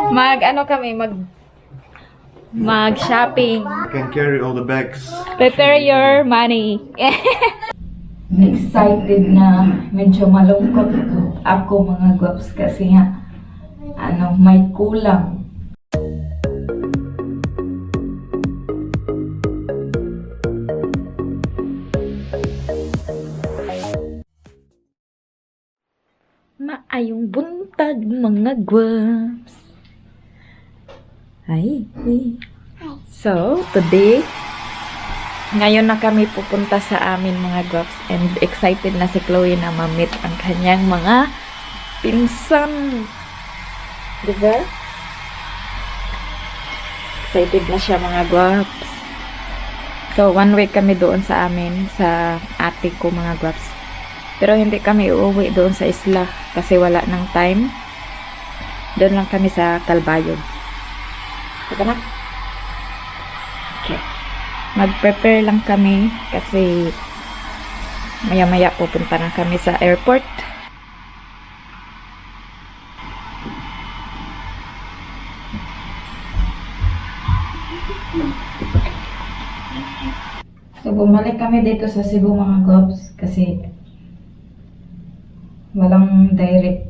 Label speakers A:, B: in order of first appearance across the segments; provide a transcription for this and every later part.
A: Mag ano kami, mag shopping.
B: I can carry all the bags.
A: Prepare your money. Excited na medyo malungkot ako, mga guwaps, kasi nga ano, may kulang. Maayong buntag, mga guwaps. Hi. So, today, ngayon na kami pupunta sa amin, mga guwaps, and excited na si Chloe na ma-meet ang kanyang mga pinsan. Diba? Excited na siya, mga guwaps. So, one week kami doon sa amin, sa ate ko, mga guwaps. Pero hindi kami uuwi doon sa isla kasi wala ng time. Doon lang kami sa Calbayog. Diba na? Okay. Mag-prepare lang kami kasi maya-maya pupunta na kami sa airport. So, bumalik kami dito sa Cebu, mga gobs, kasi walang direct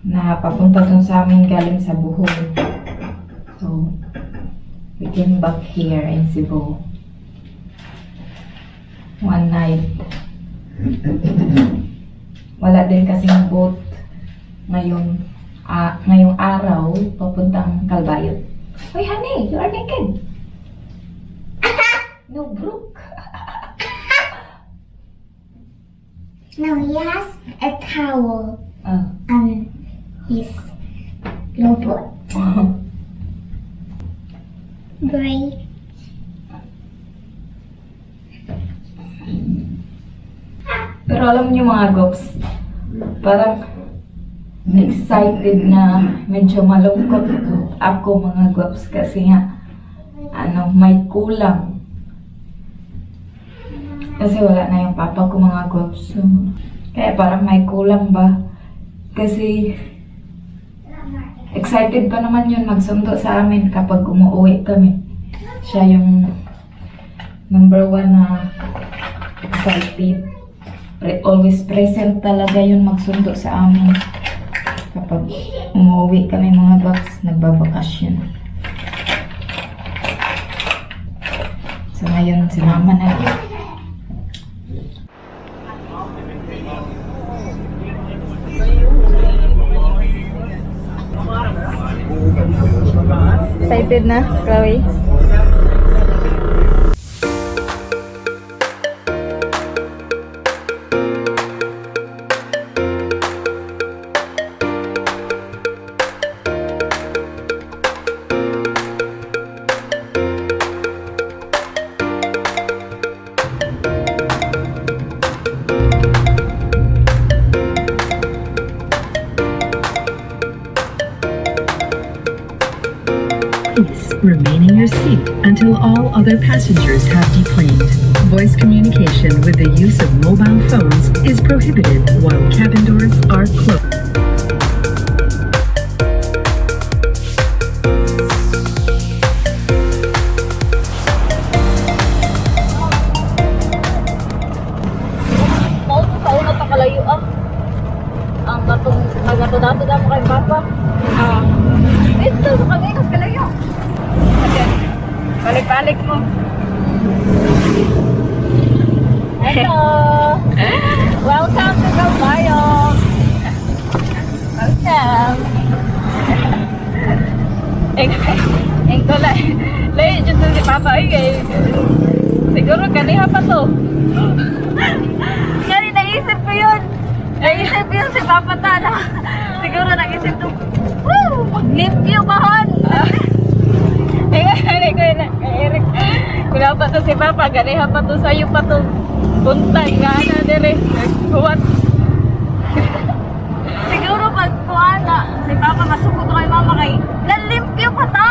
A: na papunta dun sa amin galing sa Bohol. So, we came back here in Cebu. One night. Wala din kasing boat ngayon, ngayong araw papuntang Calbayog. Hoy, honey, you are naked. No, Brooke.
C: No, he has a towel
A: Ah.
C: on his notebook. Great.
A: Pero alam niyo, mga gops, parang excited na medyo malungkot ako, mga gops, kasi nga ano, may kulang. Kasi wala na yung papa ko, mga gops. So, kaya parang may kulang ba? Kasi excited pa naman yun magsundo sa amin kapag umuwi kami. Siya yung number one na excited. Always present talaga yun magsundo sa amin. Kapag umuwi kami, mga box, nagbabakasyon. So ngayon, si mama na lang. Excited na, Chloe?
D: Please remain in your seat until all other passengers have deplaned. Voice communication with the use of mobile phones is prohibited while cabin doors are closed.
E: Mao to sa una pa kalayo ah. Ang katong nagato-dato na mo kay Papa.
A: Ah,
E: Dito sa kagayon kalayo.
A: Balik-balik mo.
E: Hello. Welcome to Calbayog. Welcome.
A: Eng ko la. Layo dyan to si Papa. Ay, kay, siguro kaniha pa to.
E: Ngani naisip ko yun. Naisip ko yun si Papa ta na. Siguro naisip to. Woo! Maglimpyo ba hon?
A: Eng ay ko na kay Eric. Kuna pa to si Papa, ganiha pa to sayo pa to. Buntag nga na dire. Huwat.
E: Siguro pag kuan na si Papa masugod kay Mama kay nalimpyo pa ta.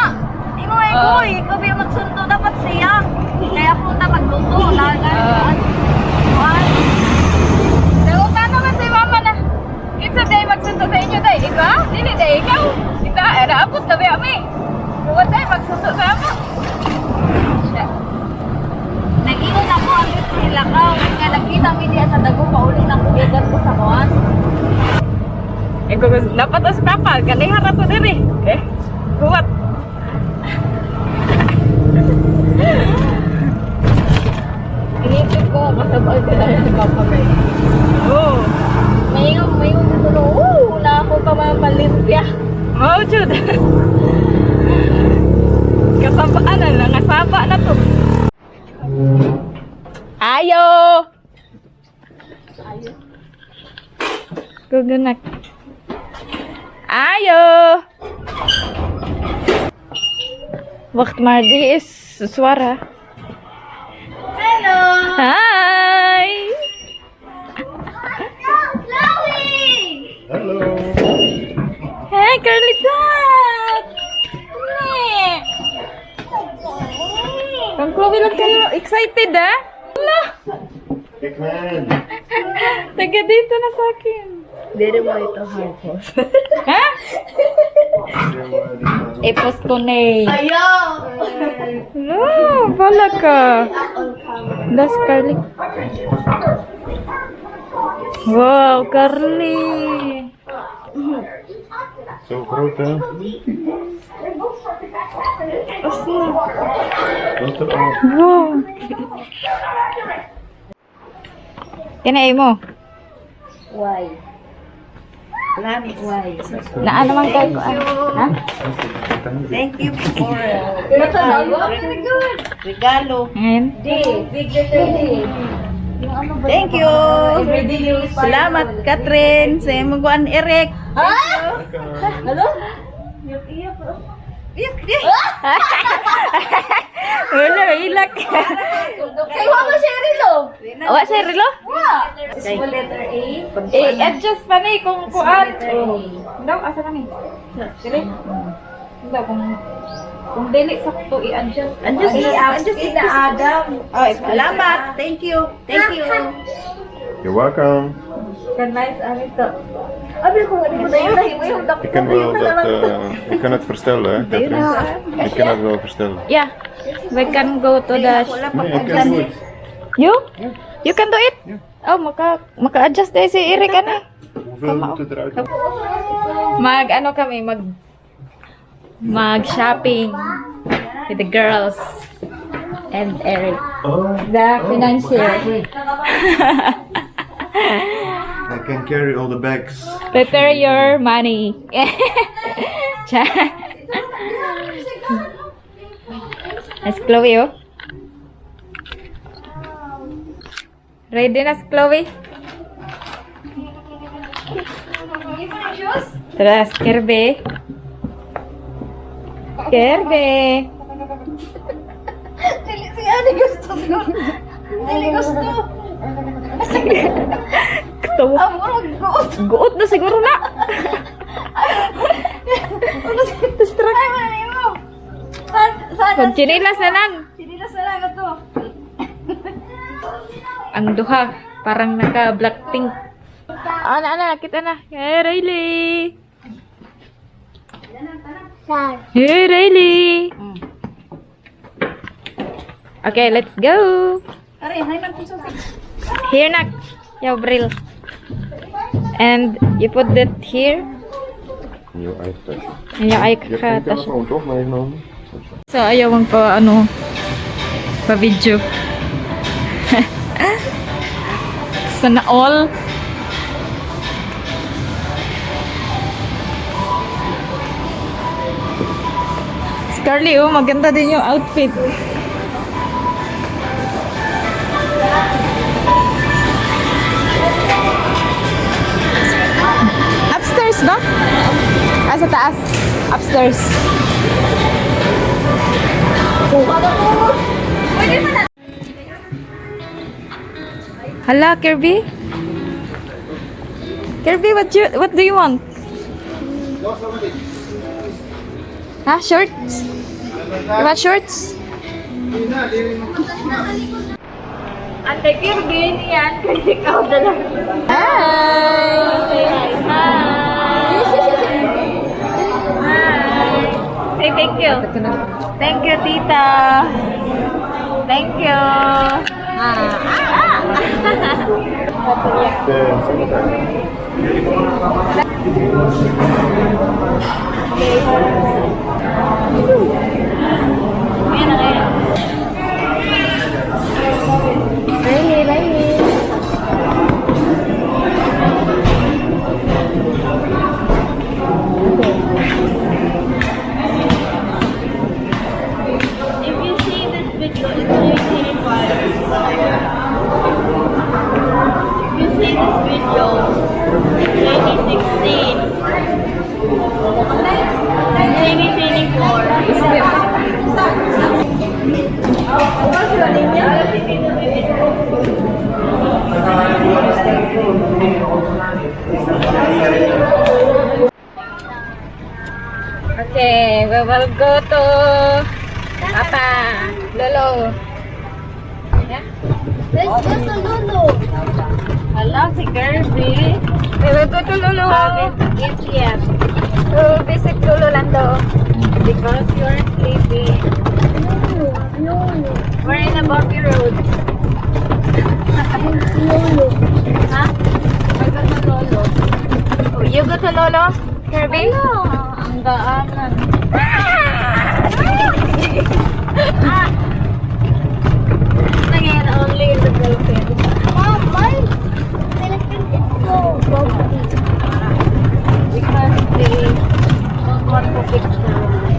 E: Imo ay
A: Ah.
E: ko, ikaw ba magsundo dapat siya. Kaya punta magluto na kuan.
A: Nangutan naman si Mama na. Kinsa day magsundo sa inyo day?
E: Ikaw? Dili na ikaw. Ita, naabot na ba kami? Kuwat tayo, magsundo sa amo. Siya.
B: Nag-ingon ako ang dito nilakaw. Nga nakita mi diya sa dago pauli na ko gigat ko sa kuan.
E: Eh, kung dapat si Papa, ganihan na to diri. Eh, kuwat.
B: Inisip ko kasabay ko lang si Papa kay.
E: Oo.
B: Mayroon mayroon dito no. Woo, na ako pa mapalimpya.
E: Mao jud. Kasabaan na lang, kasaba na to. Ayo! Gugunak. Ayo! Wacht maar, die is Suara.
C: Hello!
E: Hi!
C: Chloe!
F: Hallo.
E: Hey, Curly Duck! Kang Chloe lang kayo. Excited, ah? Hala!
F: Kijk man.
E: Taga dito na sa akin.
B: Dere mo ito harpo.
E: Ha? I-post ko na eh.
B: Ayaw!
E: No, bala ka. Das, Carly. Wow, Carly.
F: Zo groot, hè? Wat eraf.
E: Wow. Kinain mo.
B: Why? Lami, why?
E: Naa naman kay ko. Ha?
G: Thank you for regalo.
E: Ngayon.
B: D, big letter D.
G: Thank you. Salamat, Catherine. Sa imong kuan, Eric.
B: Hello?
G: Iyak, iyak.
E: Wala, ilak.
B: Kay wa ba siya rilo?
E: Wa sa relo?
B: Small letter A.
E: Eh, adjust pa ni kung kuan. Daw, asa ka ni? Dili? Daw, kung dili sakto, i-adjust.
G: Adjust na, adjust
B: na Adam.
G: Oh, salamat. Thank you. Thank you.
F: You're welcome.
E: Nice, ano ito.
B: Abi ko ano mo dayon mo yung
F: Ik kan wel dat, ik kan het verstellen, hè, Catherine? Ik kan het wel verstellen.
E: Yeah. We can go to the...
F: Nee, ik kan do it.
E: You? You can do it? Oh, maka-adjust dahil si Eric, ano eh.
F: Hoeveel moet het eruit?
E: Mag, ano kami, mag-shopping with the girls and Eric.
F: Oh,
E: The financier.
F: I can carry all the bags.
E: Prepare your money. Cha. That's Chloe, oh. Ready na si Chloe? Tara, Kirby. Kirby!
B: Dili si ani gusto siguro. Dili gusto.
E: Katawa.
B: Ang murag guot.
E: Guot na siguro na. Distract.
B: Ay man mo. Saan saan?
E: Pag chinilas na lang.
B: Chinilas na lang ato.
E: Ang duha, parang naka Blackpink. Ana, ana, kita na. Hey, Riley!
C: Sir.
E: Hey, Riley! Okay, let's go!
G: Are, hay man puso.
E: Here, nak. Yo, Bril. And you put that here.
F: Nieuw eigen tasje.
E: And your
F: Je hebt geen
E: eye
F: telefoon toch meegenomen?
E: So, ayaw mong pa, ano, pa video. Sana all. Si Carly, oh, maganda din yung outfit. Upstairs ba? Ah, sa taas. Upstairs. Hala, Kirby. Kirby, what do you want? Ha, shorts? You want shorts? Ate Kirby, niyan, kasi ikaw dala. Hi! Hi!
B: Thank you. Thank you, tita. Thank you. Ah. Ngayon na ngayon.
C: Bye, bye.
B: If you see this video in 2025, if you see this video in 2016, 2024,
A: Okay, we will go to Papa, Lolo. Yeah?
C: Let's go to Lulu.
B: Hala, si Kirby.
A: We will go to Lolo.
B: Haven't eat yet
A: We will visit Lolo Lando.
B: Because you're sleepy.
C: Lulu, Lulu,
B: We're in a bumpy road.
C: Lulu.
B: Ha? We go to Lolo.
A: Oh, you go to Lolo, Kirby?
B: Hala, ang daanan. Ah! Again, only in the Philippines.
C: Mom, why Philippines is so bumpy?
B: Because they don't want to fix the road.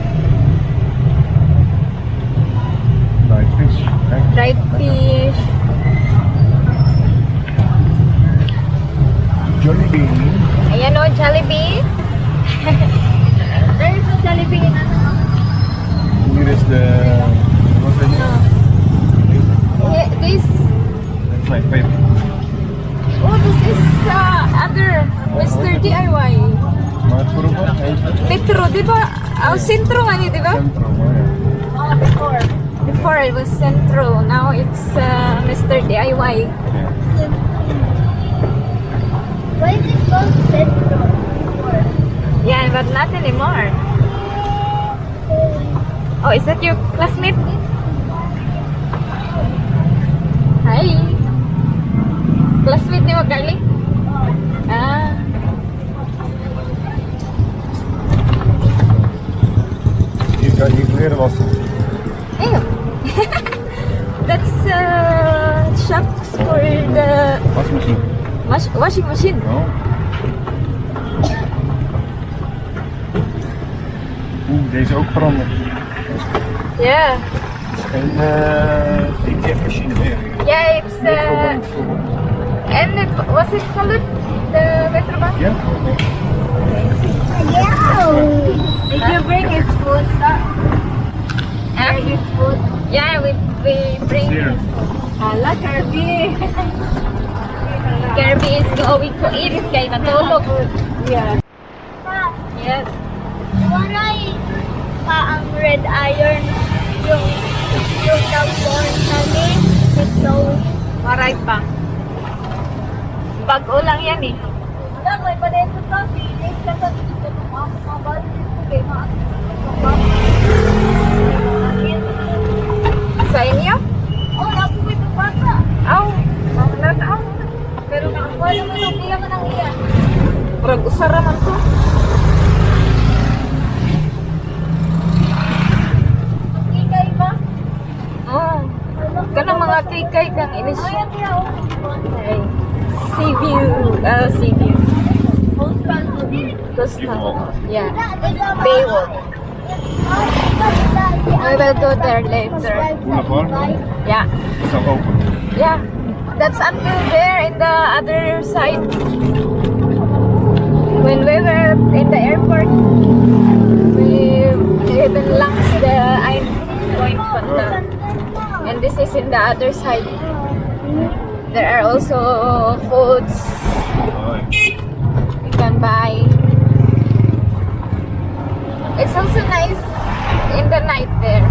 F: Dried fish. Kijk.
A: Dried fish.
F: Jollibee.
A: Ayan o, Jollibee.
B: There is no Jollibee in ano.
F: Hier is de... Wat is het?
A: Yeah, this,
F: That's my favorite.
A: Oh, this is other Mr. DIY.
F: Maar het vroeger heet het
A: Metro, di ba? Oh, Centro nga ni, di ba?
F: Centro. Oh, ja.
B: Oh, before.
A: Before it was Centro, now it's Mr. DIY.
F: Ja.
C: Why is it called Centro?
A: Yeah, but not anymore. Oh, is that your classmate? Hi. Classmate ni mo, Carly? Ah.
F: Hier kan je kleren wassen.
A: Ew. That's shops for the
F: Wasmachine.
A: Washing machine.
F: Oh. Oeh, deze ook veranderd.
A: Yeah.
F: Het is geen ATM-machine meer.
A: Yeah, it's
F: Microbank vroeger.
A: and it was it called the Metrobank?
F: Ja?
C: Yeah.
B: Did you bring his food?
A: Huh?
B: His food?
A: Yeah, we bring
F: Here.
B: Hala, Kirby.
A: Kirby is going to eat kay natulog.
B: Yeah.
C: Pa,
A: Yes.
C: waray pa ang red iron yung nag-born kami ni Chloe.
B: Maray pa.
A: Bago lang yan eh.
B: Wala, may pa dito ta. Pili ka sa dito. Mga bata dito kay mga
A: Sa inyo?
B: Oh, napo ko itong bata.
A: Aw, wala na aw.
B: Pero wala man ang iya man ang iya.
A: Murag usara man to.
B: Ikay ba?
A: Oh. Kanang mga kikay kang inis.
B: Ay, ang iya.
A: Ay. Sea view. Ah, sea view.
B: Coastal to
A: Coastal. Yeah. Baywalk. We will go there later.
F: Boulevard.
A: Yeah.
F: Is al open.
A: Yeah. That's until there in the other side. When we were in the airport, we even launched the I'm going the, and this is in the other side. There are also foods
F: Oh, ja.
A: you can buy. It's also nice in the night there.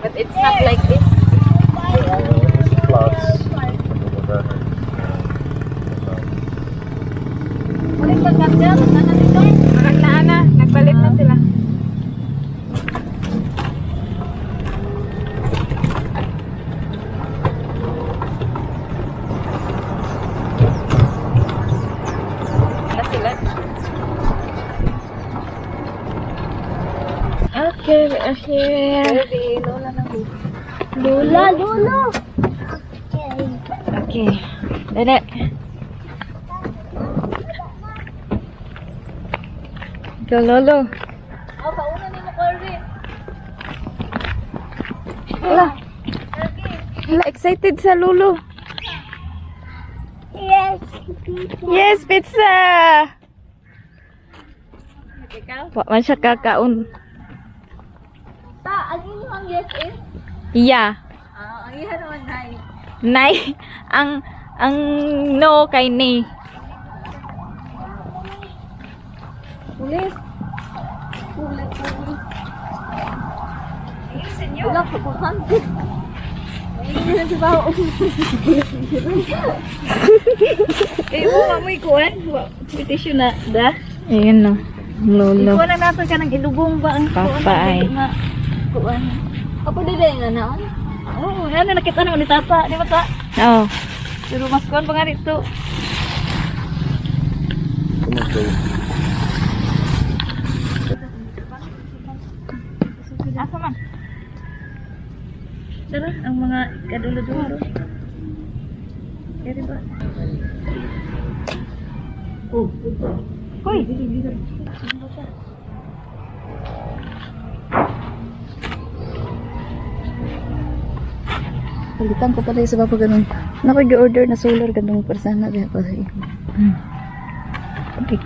A: But it's not like this.
F: Dit is de plaats.
B: Ulit ka.
E: Marag na ana, nagbalik na sila. Na sila. Okay, we are here.
C: Lola, Lolo. Okay.
A: Okay. Dali. Go, Lolo.
B: Oh, pauna ni mo Corvin.
A: Hala. Hala, excited sa Lolo.
C: Yes.
A: Yes, pizza! Wa man siya kakaon.
B: Ta, ang inyong yes is?
A: Yeah.
B: Ah, ang iya naman nay.
A: Nay, ang no kay ni.
B: Pulis. Pulis, pulis. Wala ko kuhan.
G: Eh, mo mamoy kuan. Petition na da.
A: Ayun no. Lolo.
G: Kuan na nato ka ng ilubong ba ang kuan?
A: Papa ay.
G: Nga, Kuan.
B: Ako dili nga naon.
G: Oo, ano nakita naman ni tata, di ba ta?
A: Oh.
G: Pero mas kuan pa nga dito.
F: Kom op, Chloe.
A: Asa man?
G: Tara, ang mga kadulo-dulo. Kaya ba? Hoy!
H: Palitan ko pala sa papa ganun. Nakag-order na solar ganung persona kaya pa sa inyo. Okay.